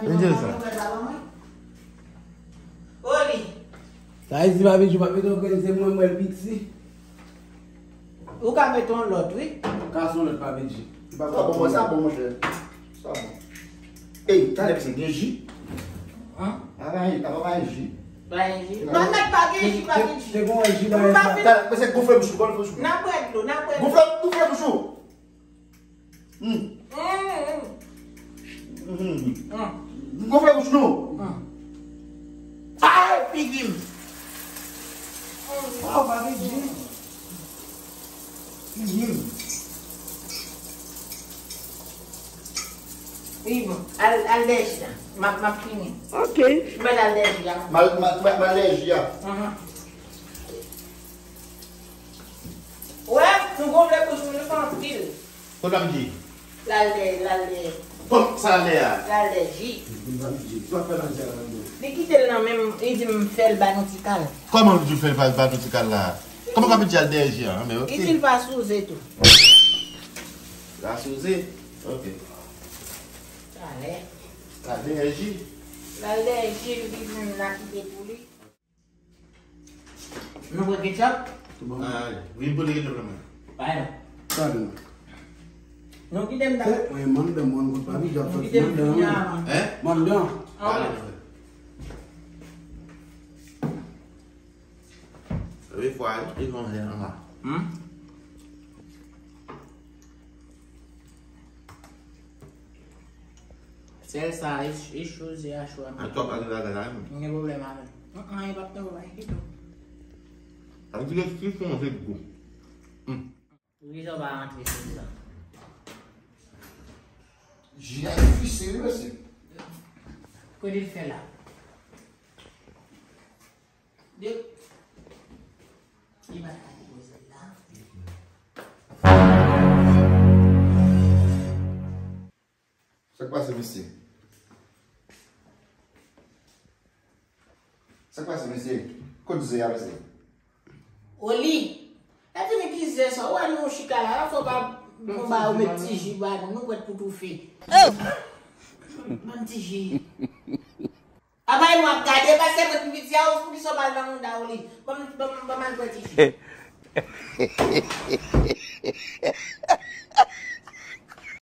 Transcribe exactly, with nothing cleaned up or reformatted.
vin anvan mwen, ou pral anvan mwen. Oli. Sa vle di, Papi Djou, Papi Djou, se mwen, mwen, l piti. Ou ka mete yon lòt, wi. Ka se yon lòt, Papi Djou. Sa bon, sa bon, monchè. Sa bon. Ey, talè, se gen ji. Hein? A pa gen, a pa gen ji. Pa gen ji? Non, mèt, pa gen ji, pa gen ji. Se bon, ji, pa gen ji. Talè, men se gonfle bouch ou, gonfle bouch ou. N a bwè dlo, n a bwè dlo. Gonfle, gonfle bouch ou. Hmm. Hmm. Hmm. Gonfle bouch nou. Hmm. Ay, figi m. Oh, pa gen ji. Figi m. Wi, bon. Al, al dèyè ji a. M ap, m ap fini. Ok. M al, al dèyè ji a. M al, m al, m al, m al dèyè ji a. Mhm. Wè, nou gonfle bouch nou, nou fè anpil. Kote m di? L al dèyè, l al dèyè. Kòm sa l al dèyè a? L al dèyè ji. Li kite l nan men m, li di m fè l ba nou ti kal. Kòman li di fè l ba, ba nou ti kal la? Kòman Papi Djou al dèyè ji a? An, men ok. Li di l pa souze tou. La souze? Ok. Talè. L al dèyè ji. L al dèyè ji, li di m la kite pou li. Nou pran ketchup? Ah, vin pote ketchup la, mwen. Pa non. Sa vin. Nou kite m ta. Eh, mwen, mandan, mwen, kot Papi Djou ap soti mandan, wi. Hein? Mandan. Ah, wi. Wi, fwa, wi, konn anba. Hmm? Sèl sa, e, e choze a chwa. A twòp ak lagay la menm. M gen pwoblèm avè l. An, an, e p ap twòp, e kite w. Sa vle di ke si fon se gou. Hmm. Poukisa w pa rantre sou sa? Ji a difisil, wi, mesye. Kote l fè la? De. Li pa t ka depoze l la. Sa k pase, mesye? Sa k pase, mesye? Kot ze a, mesye? Oli, e vini ki ze sa? Ou wè nou chita la, la fò pa nou ba yo met ti ji ba nou, nou prèt pou toufe. Ban ti ji. Apa nou ap gade, pase mwen pi piti a, ou poukisa w pa al nan mouda w li? Ban m, ban m, ban m al bwè ti ji.